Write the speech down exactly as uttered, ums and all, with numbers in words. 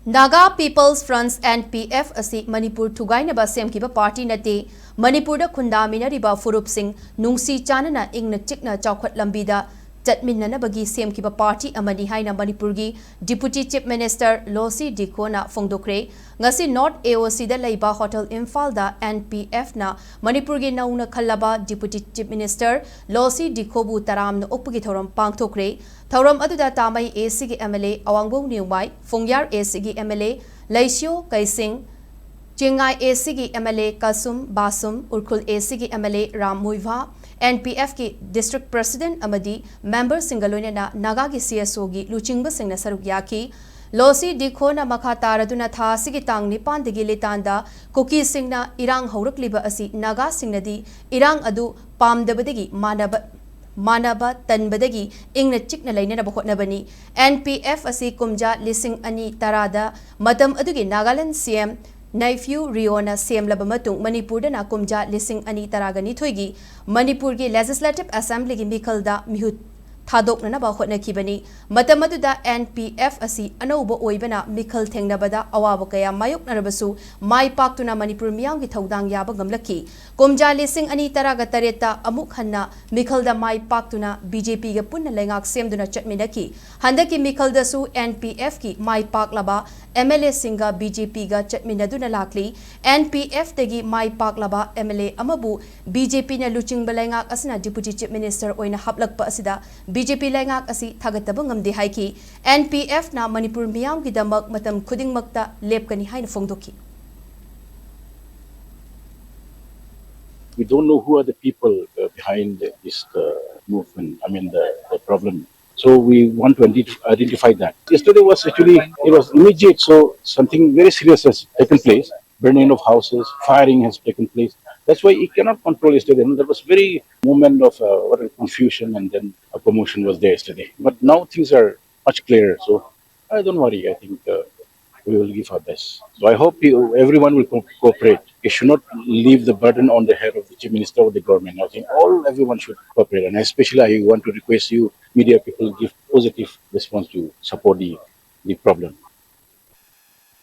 Naga People's Front, N P F, ꯑꯁꯤ ꯃꯅꯤꯄꯨꯔ ꯊꯨꯒꯥꯏꯅꯕ ꯁꯦꯝꯈꯤꯕ party ꯅꯠꯇꯦ꯫ ꯃꯅꯤꯄꯨꯔꯗ ꯈꯨꯟꯗꯥꯃꯤꯟꯅꯔꯤꯕ ꯐꯨꯔꯨꯞꯁꯤꯡ ꯅꯨꯡꯁꯤ ꯆꯥꯟꯅꯅ ꯏꯪꯅ ꯆꯤꯛꯅ ꯆꯥꯎꯈꯠ ꯂꯝꯕꯤꯗ ꯆꯠꯃꯤꯟꯅꯅꯕꯒꯤ ꯁꯦꯝꯈꯤꯕ ꯄꯥꯔꯇꯤ ꯑꯃꯅꯤ ꯍꯥꯏꯅ ꯃꯅꯤꯄꯨꯔꯒꯤ Deputy Chief Minister ꯂꯣꯁꯤ ꯗꯤꯈꯣꯅ ꯐꯣꯡꯗꯣꯛꯈ꯭ꯔꯦ꯫ ꯉꯁꯤ North A O Cꯗ ꯂꯩꯕ Hotel Imphalꯗ N P Fꯅ ꯃꯅꯤꯄꯨꯔꯒꯤ ꯅꯧꯅ ꯈꯜꯂꯕ Deputy Chief Minister ꯂꯣꯁꯤ ꯗꯤꯈꯣꯕꯨ ꯇꯔꯥꯝꯅ ꯑꯣꯛꯄꯒꯤ ꯊꯧꯔꯝ ꯄꯥꯡꯊꯣꯛꯈ꯭ꯔꯦ꯫ ꯊꯧꯔꯝ ꯑꯗꯨꯗ ꯇꯥꯃꯩ A Cꯒꯤ M L A ꯑꯋꯥꯡꯕꯧ ꯅꯤꯌꯨꯃꯥꯏ, ꯐꯣꯡꯌꯥꯔ A Cꯒꯤ M L A ꯂꯩꯁꯤꯌꯣ ꯀꯩꯁꯤꯡ, ꯆꯦꯡꯉꯥꯏ A Cꯒꯤ M L A ꯀꯁꯨꯝ ꯕꯥꯁꯨꯝ, Ukhrul A Cꯒꯤ M L A Ram Muivah, N P Fꯀꯤ District President ꯑꯃꯗꯤ memberꯁꯤꯡꯒ ꯂꯣꯏꯅꯅ ꯅꯥꯒꯥꯒꯤ C S Oꯒꯤ ꯂꯨꯆꯤꯡꯕꯁꯤꯡꯅ ꯁꯔꯨꯛ ꯌꯥꯈꯤ꯫ ꯂꯣꯁꯤ ꯗꯤꯈꯣꯅ ꯃꯈꯥ ꯇꯥꯔꯗꯨꯅ ꯊꯥ ꯑꯁꯤꯒꯤ ꯇꯥꯡ ꯅꯤꯄꯥꯟꯗꯒꯤ ꯂꯤꯇꯥꯟꯗ ꯀꯨꯀꯤꯁꯤꯡꯅ ꯏꯔꯥꯡ ꯍꯧꯔꯛꯂꯤꯕ ꯑꯁꯤ ꯅꯥꯒꯥꯁꯤꯡꯅꯗꯤ ꯏꯔꯥꯡ ꯑꯗꯨ ꯄꯥꯝꯗꯕꯗꯒꯤ ꯃꯥꯟꯅꯕ, ꯃꯥꯟꯅꯕ ꯇꯟꯕꯗꯒꯤ ꯏꯪꯅ ꯆꯤꯛꯅ ꯂꯩꯅꯅꯕ ꯍꯣꯠꯅꯕꯅꯤ꯫ N P F ꯑꯁꯤ ꯀꯨꯝꯖꯥ ꯂꯤꯁꯤꯡ ꯑꯅꯤ ꯇꯔꯥꯗ ꯃꯇꯝ ꯑꯗꯨꯒꯤ ꯅꯥꯒꯥꯂꯦꯟ C M ꯅꯩꯐ꯭ꯌꯨ ꯔꯤꯑꯣꯅ ꯁꯦꯝꯂꯕ ꯃꯇꯨꯡ ꯃꯅꯤꯄꯨꯔꯗꯅ ꯀꯨꯝꯖꯥ ꯂꯤꯁꯤꯡ ꯑꯅꯤ ꯇꯔꯥꯒ ꯅꯤꯊꯣꯏꯒꯤ ꯃꯅꯤꯄꯨꯔꯒꯤ Legislative Assemblyꯒꯤ ꯃꯤꯈꯜꯗ ꯃꯤꯍꯨꯠ ꯊꯥꯗꯣꯛꯅꯅꯕ ꯍꯣꯠꯅꯈꯤꯕꯅꯤ꯫ ꯃꯇꯝ ꯑꯗꯨꯗ N P F ꯑꯁꯤ ꯑꯅꯧꯕ ꯑꯣꯏꯕꯅ ꯃꯤꯈꯜ ꯊꯦꯡꯅꯕꯗ ꯑꯋꯥꯕ ꯀꯌꯥ ꯃꯥꯌꯣꯛꯅꯔꯕꯁꯨ ꯃꯥꯏ ꯄꯥꯛꯇꯨꯅ ꯃꯅꯤꯄꯨꯔ ꯃꯤꯌꯥꯝꯒꯤ ꯊꯧꯗꯥꯡ ꯌꯥꯕ ꯉꯝꯂꯛꯈꯤ꯫ ꯀꯨꯝꯖꯥ ꯂꯤꯁꯤꯡ ꯑꯅꯤ ꯇꯔꯥꯒ ꯇꯔꯦꯠꯇ ꯑꯃꯨꯛ ꯍꯟꯅ ꯃꯤꯈꯜꯗ ꯃꯥꯏ ꯄꯥꯛꯇꯨꯅ B J Pꯒ ꯄꯨꯟꯅ ꯂꯩꯉꯥꯛ ꯁꯦꯝꯗꯨꯅ ꯆꯠꯃꯤꯟꯅꯈꯤ꯫ ꯍꯟꯗꯛꯀꯤ ꯃꯤꯈꯜꯗꯁꯨ N P Fꯀꯤ ꯃꯥꯏ ꯄꯥꯛꯂꯕ M L Aꯁꯤꯡꯒ B J Pꯒ ꯆꯠꯃꯤꯟꯅꯗꯨꯅ ꯂꯥꯛꯂꯤ꯫ N P Fꯇꯒꯤ ꯃꯥꯏ ꯄꯥꯛꯂꯕ M L A ꯑꯃꯕꯨ B J Pꯅ ꯂꯨꯆꯤꯡꯕ ꯂꯩꯉꯥꯛ ꯑꯁꯤꯅ Deputy Chief Minister ꯑꯣꯏꯅ ꯍꯥꯞꯂꯛꯄ ꯑꯁꯤꯗ B J P ꯂꯩꯉꯥꯛ ꯑꯁꯤ ꯊꯥꯒꯠꯇꯕ ꯉꯝꯗꯦ ꯍꯥꯏꯈꯤ꯫ N P Fꯅ ꯃꯅꯤꯄꯨꯔ ꯃꯤꯌꯥꯝꯒꯤꯗꯃꯛ ꯃꯇꯝ ꯈꯨꯗꯤꯡꯃꯛꯇ ꯂꯦꯞꯀꯅꯤ ꯍꯥꯏꯅ ꯐꯣꯡꯗꯣꯛꯈꯤ꯫ We don't know who are the people uh, behind this uh, movement, I mean, the, the problem. So we want to identi- identify that. Yesterday was actually, it was immediate, so something very serious has taken place. Burning of houses, firing has taken place. That's why he cannot control yesterday. And there was very moment of uh, what a confusion, and then a commotion was there yesterday. But now things are much clearer. So I don't worry. I think uh, we will give our best. So I hope you, everyone will co- cooperate. You should not leave the burden on the head of the chief minister or the government. I think all everyone should cooperate, and especially I want to request you, media people, give positive response to support the, the problem.